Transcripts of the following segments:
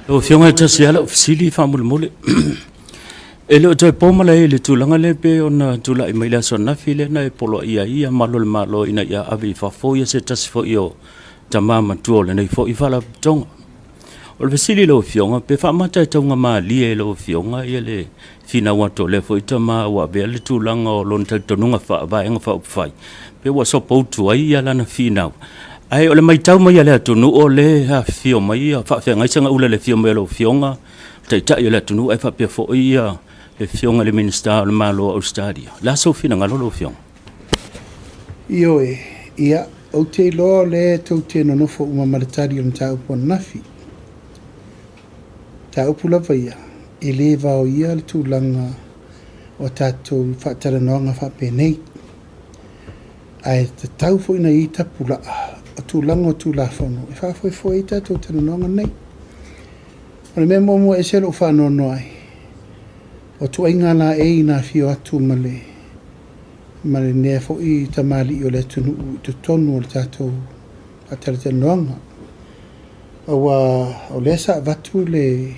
Lau Afioga e tasi lava lau fesili faamolemole. E le o toe po malae i le tulaga lea pei ona tulai mai le aso ananafi lea na e poloaia ai malu o le Malo ina ia ave i fafo ia se tasi foi o tama matua o lenei foi Faalapotopotoga. O le fesili i lau Afioga, pe faamata e taugamalie i lau Afioga le finau atu o lea foi tama ua avea le tulaga o lona talitonuga faa-Vaega Faaupufai, pe ua sopoutu ai lana finau. Ae o le matau mai a le atunuu o lea e afifio mai faafeagai segaula i le afio mai o lau Afioga, le Taitai o le atunuu ae faapea foi le Afioga i le Minisita o le Malo o Ausetalia. O le a sou finagalo lau Afioga? Ioe, ia, ou te iloa o lea tou te nonofo uma ma le tali o le mataupu ananafi. Mataupu lava ia, e le vaoia le tulaga o tatou faatalanoaga faapenei. Ae tatau foi ona i ai tapulaa o tulaga o Tulafono e faafoefoe ai tatou talanoaga nei. O le mea muamua e ese lou faanoanoa ai, o tuaiga laei na afio atu ma lenei foi tamalii o le atunuu i totonu o le tatou faatalatalanoaga. Aua o lea sa avatu le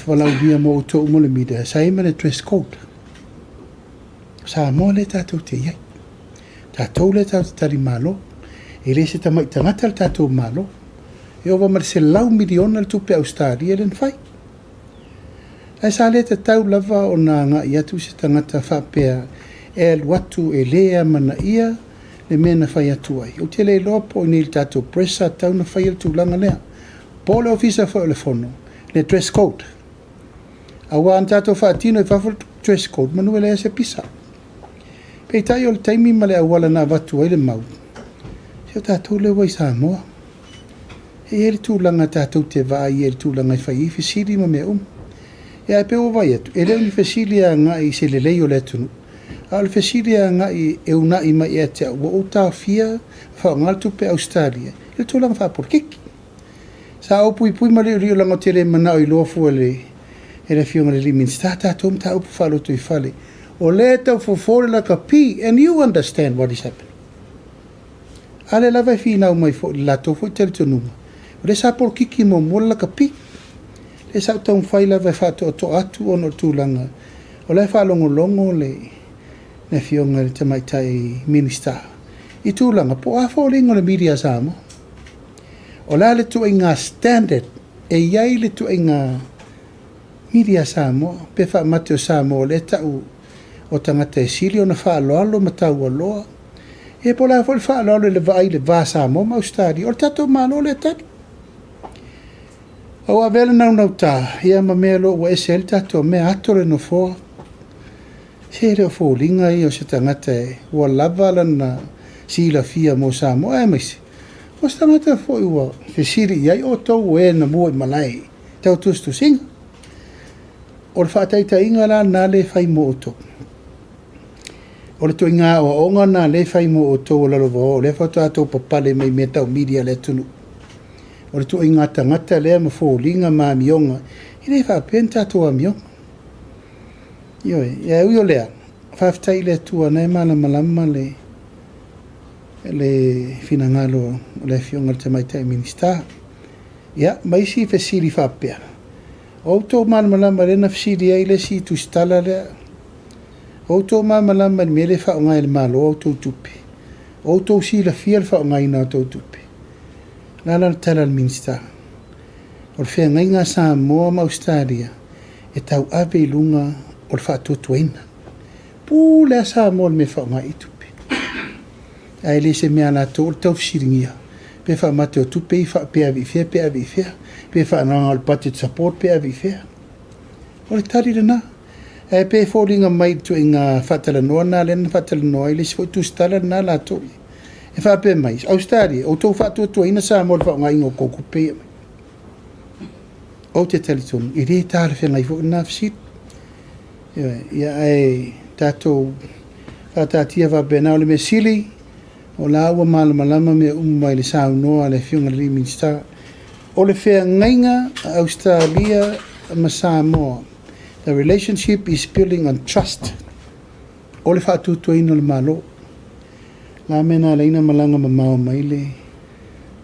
valaaulia mo outou uma o le media, sa i ai ma le dress code. O Samoa lea tatou te i ai. Tatou lea tatou te talimalo. E le se tamai tagata le tatou Malo. E ova ma le $100 miliona le tupe Ausetalia lea na fai. Ae sa le tatau lava ona agai atu se tagata faapea e alu atu e le amanaia le mea na fai atu ai. Ou te le iloa po o i inei i le tatou press sa tatau ona faia le tulaga lea. Po o le Ofisa foi o le Fono, le dress code. Aua a tatou faatino i fafo le dress code, manu e leai se pisa. Peitai o le taimi ma le auala na avatu ai le mau, se o tatou lea ua i Samoa. E i ai le tulaga tatou te vaai ai i le tulaga e fai ai fesili ma mea uma. Ia ae pei ua ou vaai atu, e le o ni fesili e agai i se lelei o le atunuu, a o le fesili e agai e uunai mai ia te au, ua ou taofia le faaaoga le tupe Ausetalia i le tulaga faapolokiki. Sa ou puipui ma liuliu leaga ou te le manao e iloa fua e le Afioga i le Minisita tatou mataupu faalotoifale. O lea e tau fofo le lakapi, and you understand what is happening. A lea lava e finau mai foi i le latou foi talitonuga, o lea sa polokiki muamua le lakapi. Lea sa ou taumafai lava e faatoatoa atu ona o le tulaga, o la e faalogologo le Afioga i le Tamaitai Minisita i tulaga po o a foliga o le media a Samoa. O le a le ituaiga standard e i ai le ituaiga media a Samoa, pe faamate o Samoa o lea e tau o tagata e sili ona faaaloalo ma taualoa. Ia po o le a foi le faaaloalo i le vaai i le va Samoa ma Ausetalia, o le tatou Malo lea e tali. Ae ua avea le naunauta ia ma mea loa ua ese ai le tatou mea, ato le nofoa. Se e le o foliga ia o se tagata ua lava lana silafia mo Samoa, aemaise o se tagata foi ua fesili i ai outou o e na mua i malae tau tusitusiga. O le faataitaiga la lena lea e fai mo outou. O le ituaiga aoaoga lena lea e fai mo outou o lalovaoa, o lea faatoa outou papale mai mea tau media a le atunuu. O le ituaiga tagata lea ma foliga ma amioga, e le faapea ni tatou amioga. Ioe, ae ui o lea, faafetai i le Atua o lena e malamalama le finagalo o le Afioga i le Tamaitai Minisita. Ia, ma isi fesili faapea, o outou malamalama lea na fesili ai le isi tusitala lea, o outou malamalama i le mea lea e faaaoga e le Malo a outou tupe, o outou silafia le faaaogaina o outou tupe. O le a la le tala a le Minisita? O le feagaiga a Samoa ma Ausetalia e tauave i luga o le faatuatuaina. Pule lava Samoa i le mea e faaaoga i ai tupe. Ae le se mea a latou o le tau fesiligia pe faamate o tupe ia pe ave i fea pe ave i fea, pe faaaoga o le budget support pe ave i fea. O le tali lena. Ae pei e foliga mai i le ituaiga faatalanoa lena lea na faatalanoa ai le isi foi tusitala lena latou. E faapea mai, Ausetalia, outou faatuatuaina Samoa i le faaaogaina o tou tupe ia. Ou te talitonu, e le talafeagai foi lena fesili. Ia ae tatou faataatia faapena, o le mea sili, o la ua malamalama mea uma i le saunoa a le Afioga i le Minisita. O le feagaiga a Ausetalia ma Samoa, the relationship is building on trust. O le faatuatuaina o le Malo. La mea na ala ai ona malaga mamao mai le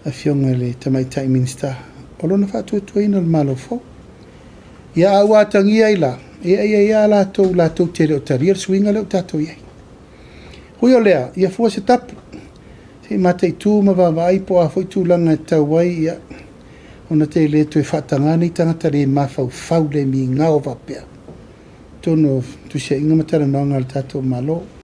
Afioga i le Tamaitai Minisita. o lona faatuatuaina o le Malo fou. Ia a ua atagia ai la, ia e i ai lava latou latou te le o talia le suiga lea ua tatou i ai. Ui o lea, ia fua se tapu, se i mataitu ma vaavaai po o a foi tulaga e tatau ai ia, ona te le toe faataga nei tagata le mafaufau le migao faapea i totonu o tusiaiga ma talanoaga a le tatou Malo.